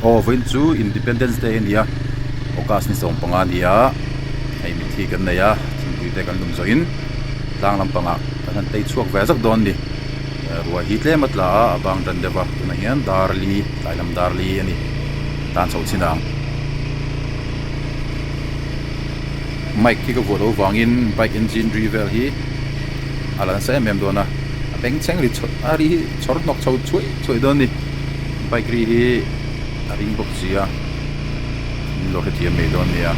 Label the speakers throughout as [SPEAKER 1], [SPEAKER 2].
[SPEAKER 1] Aw vawiin chu Independence Day a ni a, August ni 15 a ni a, hei mitthi kan nei a, thingpui te kan lum zawhin tlang lampangah kan han tei chhuak ve zak dawn a ni. Ruah hi tlem a tla a, a bang tan deuh a, tunah hian dar li tlai lam dar li a ni tan chho chin ang. Mic hi ka vuah loh vangin bike engine ri vel hi a la nasa em em dawn a, a bengchheng ri chho a ri hi chhawr hnawk chho chhuai chhuai dawn a ni. Bike ri hi a ring bawk si a, min lo hrethiam mai dawn nia.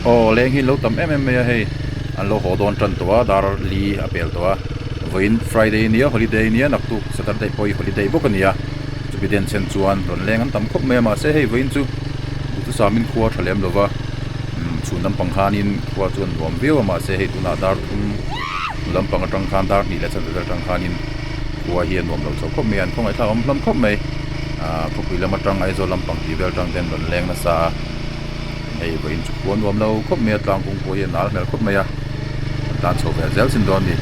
[SPEAKER 1] Aw leng hi lo tam em em mai a hei an lo haw dawn tan tawh a dar li a pel tawh a vawiin friday ania holiday ania naktuk saturday pawh hi holiday bawk a ni a chumi den chen chuan rawn leng an tam khawp mai a mahse hei vawiin chu duhthusam in khua a tha lem lo va chhun lampang khanin khua chu a nuam viau a mahse hei tunah dar thum lampang atang khan dar hnih leh chanve vel atang khanin khua hi a nuam lo chho khawp mai a an khawngaihthlak awm hlawm khawp mai ahh khawpui lam atang Aizawl lampang tih vel atang te an rawn leng nasa a hei vawiin chu khua nuam lo khawp mai a tlang kawng pawh hi a nal hmel khawp mai a an tan chho ve zel chin dawn a ni.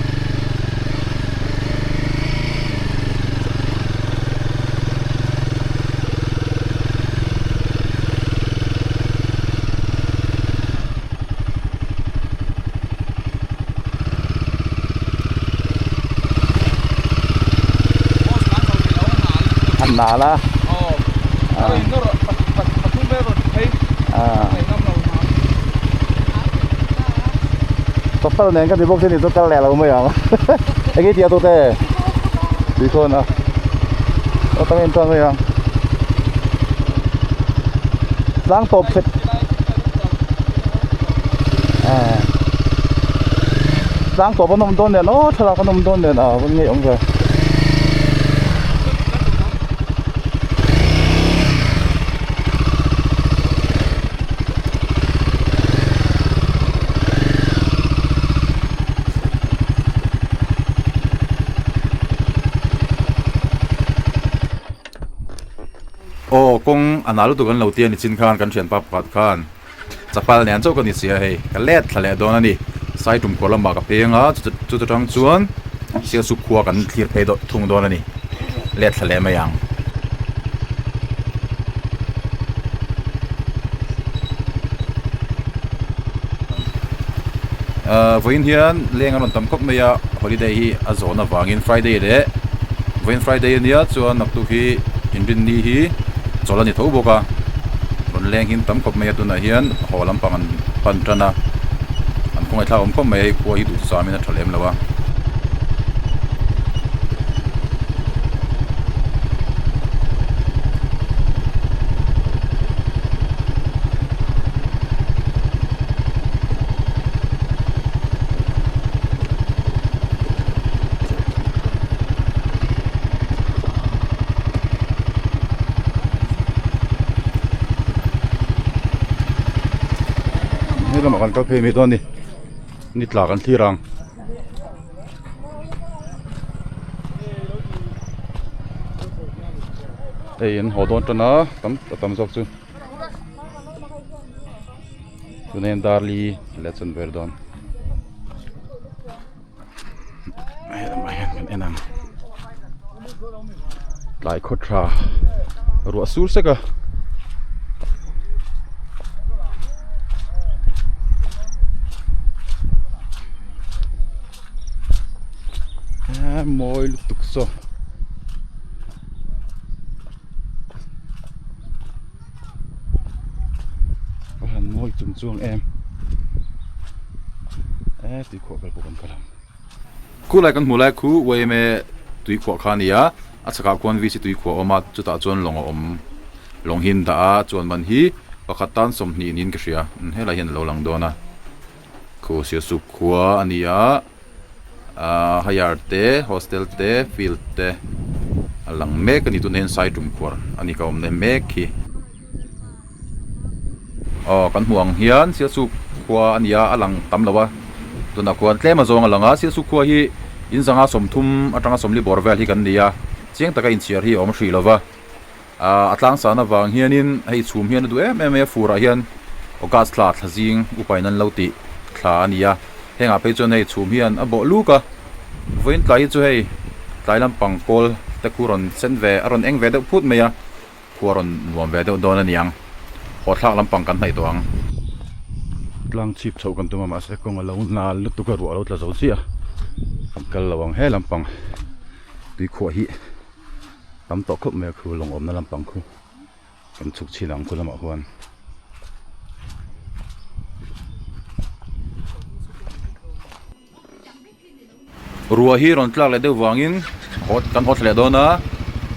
[SPEAKER 1] An nal a Chapal nen ka ti bawk sin chu kal leh lo mai ang enge tia tute tui khawn a aw tang en chuan mai ang tlang tawp phet tlang tawp an awm dawn nen aw thlalak an awm dawn nen a va ngei awm ve. Aw kawng a nal lutuk an lo tia ni chin khan kan thianpa pakhat khan chapal nen chauh ka ni sia hei ka let thla leh dawn a ni sai tum khuar lamah ka peng a chuta tang chuan sialsuk khua kan thlir phei deuh thung dawn a ni let thla leh mai ang. Ahh vawiin hian leng a rawn tam khawp mai a holiday hi a zawn avangin friday leh vawiin friday ania chuan naktuk hi inrinni hi chawlh a ni tho bawk a rawn leng hi an tam khawp mai a tunah hian haw lampang an pan tan a an khawngaihthlak awm khawp mai a hei khua hi duhsamin a tha lem lo a. He lamah kan kal phei mai dawn a ni ni tla kan thlir ang. Hei an haw dawn tan a tam a tam zawk chu tunah hian dar li leh chuan vel dawn hei lamah hian kan en ang tlai khaw tha ruah sur sek a. Mawi lutuk saw a han mawi chung chuang em e tuikhuah kal pawh kan kal ang khulai kan hmuh lai khu yma tuikhuah kha a ni a a chhakah khuan vc tuikhuah a awm a chutah chuan lawng a awm lawng hi an dah a chuan man hi pakhat tan 20 niin ka hria helai hian a lo lang dawn a. Khu Sialsuk khua a ni a, ahh higher te hostel te field te a lang mek a ni tunah hian saitum khuar a ni ka awmna mek hi. Aw kan hmuh ang hian Sialsuk khua a ni a a lang tam lo a tunah khuan tlem a zawng a lang a Sialsuk khua hi in zanga 30 atanga 40 bawr vel hi kan ni a chiang taka inchhiar hi a awm hrih lo va. Ahh a tlangsana vang hianin hei chhum hian a duh em em mai a furah hian August thla thla zing upain an lo tih thla a ni a hengah phei chuan hei chhum hian a bawh luk a vawiin tlai hi chu hei tlai lampang kawl te khu rawn sen ve a rawn eng ve deuh phut mai a khua rawn nuam ve deuh dawn a ni ang haw thlak lampang kan hnaih tawh ang. Tlang chhip chhoh kan tum a mahse kawng a lo nal lutuk a ruah a lo tla zo chiah a kan kal lo ang he lampang tuikhuah hi. Tam tawh khawp mai a khu lawng awmna lampang khu kan chhuk chhin ang khu lamah khuan. Ruah hi rawn tlak leh deuh vangin haw kan haw thla leh dawn a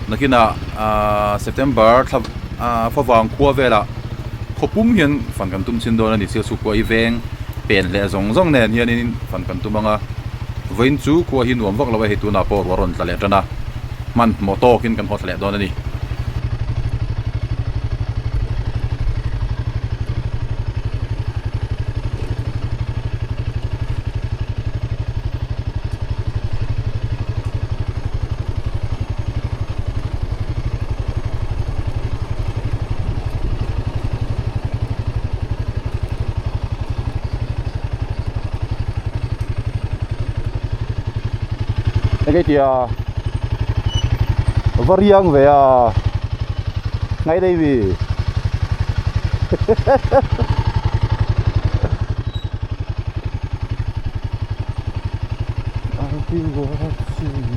[SPEAKER 1] nakinah ahh September thla ahh favang khua velah khawpum hian fan kan tum chhin dawn a ni Sialsuk khua hi veng pen leh zawng zawng nen hianin fan kan tum ang a. Vawiin chu khua hi nuam vak lo a hei tunah pawh ruah rawn tla leh tan a, hmanhmawh tawkin kan haw thla leh dawn a ni. Enge tia va riang ve a ngay đây vì I'll be watching.